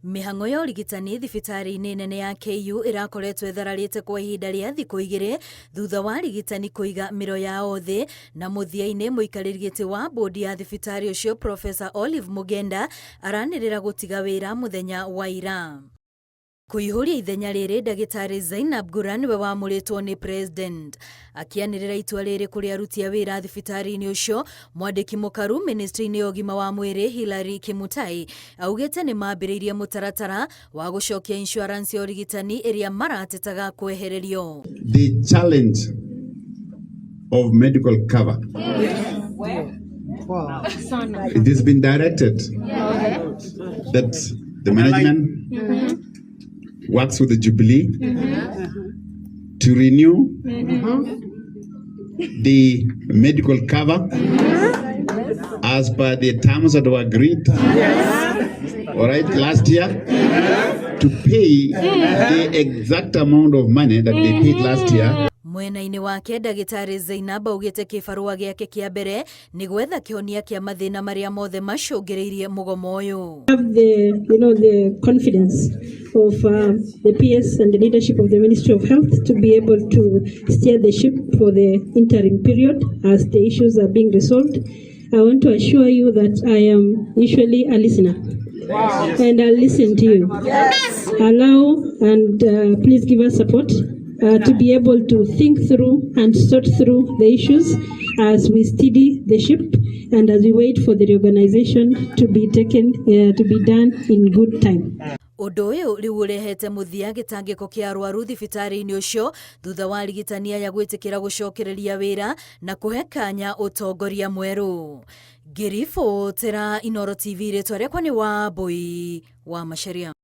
Mĩhang'o ya ũrigitani thibitarĩ-inĩ nene ya KU ĩrakoretwo ĩthararĩte kwa ihinda rĩa thikũ igĩrĩ thutha wa arigitani kũiga mĩro yao thĩ na mũthia-inĩ mũikarĩri gĩtĩ wa mbũndi ya thibitarĩ ũcio Professor Olive Mugenda aranĩrĩra gũtiga wĩra mũthenya wa ira. Kũihũria ithenya rĩrĩ ndagĩtarĩ Zainab Gura nĩwe wamũrĩtwo nĩ President. Akĩanĩrĩra itua rĩrĩ kũrĩ aruti a wĩra thibitarĩ-inĩ ũcio, mwandĩki mũkaru ministry-inĩ ya ũgima wa mwĩrĩ Hillary Kimutai augĩte nĩ mambĩrĩirie mũtaratara wa gũcokia insurance ya ũrigitani ĩrĩa maratetaga kwehererio. The challenge of medical cover. It has been directed that the management works with the Jubilee to renew the medical cover as per the terms that were agreed. All right, last year to pay the exact amount of money that they paid last year. Mwena-inĩ wake ndagĩtarĩ Zainab augĩte kĩbarũa gĩake kĩa mbere nĩ gwetha kĩhonia kĩa mathĩna marĩa mothe macũngĩrĩirie mũgomo ũyũ. Have the you know the confidence of the PS and the leadership of the Ministry of Health to be able to steer the ship for the interim period as the issues are being resolved. I want to assure you that I am usually a listener. And I'll listen to you. Allow and please give us support to be able to think through and sort through the issues as we steady the ship and as we wait for the reorganization to be taken, to be done in good time. Ũndũ ũyũ rĩu ũrehete mũthia gĩtangĩko kĩa arwaru thibitarĩ-inĩ ũcio thutha wa arigitani aya gwĩtĩkĩra gũcokereria wĩra na kũhe kanya ũtongoria mwerũ. Ngĩribotera Inooro TV, rĩtwa rĩakwa nĩ Wambui wa Macharia.